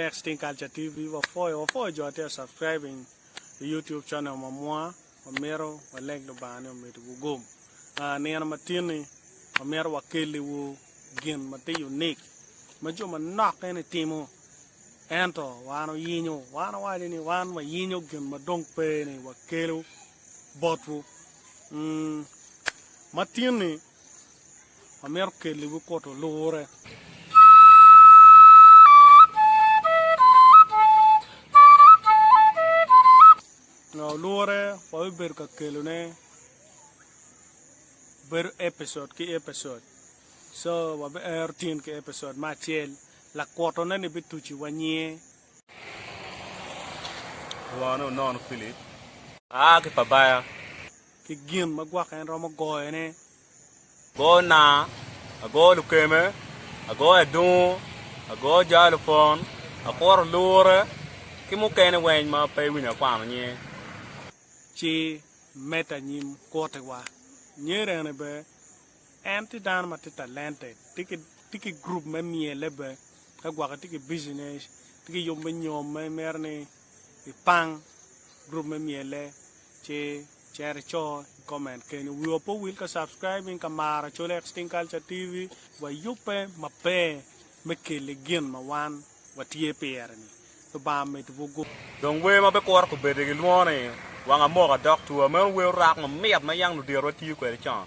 Acholi Extinct Culture TV wapwoyo wapwoyo jo atye ka subscribing i YouTube channel ma mwa wamito waleg Lubanga ni omedwu gum. Nino matin-ni wamito wakelliwu gin ma tye unique ma jo manok eni timo ento wan oyinyo wan owaco ni wan wayinyo gin ma dong pe ni wakelo botwu. Matin-ni Wamito kelliwu kuto lure. Lure wabibedo ka kelone bedo episode ki episode so wabiero tin ki episode me acel lakutone ni bituci wa nyinge. Lwongo ni Onono Philip. Aa ki pa baya. Ki gin ma gwok en romo goyone. Agoyo naa, agoyo lukeme, agoyo adungu, agoyo jalopon, akuro lure, ki mukene weng ma pe iwinyo akwano nyinge. Ci medde anyim kutiwa. Nyeri eni bene en tye dano ma tye talented, tye ki gurup me myele bene, ka gwokke tye ki business, tye ki yub me nyom ma imito ni ipang gurup me myele ci Cer ico i comment kenyo. Wiwa pe owil ka subscribing ka maro Acholi Extinct Culture TV. Wayubbe maber me keli gin ma wan watye pire ni. Lubanga omedwu gum. Dong wer ma bikuro kobeddi gilwongo ni Wang Amoko Adok Tua meno wer orak mamit ma yang luditowa tiyo kwede con.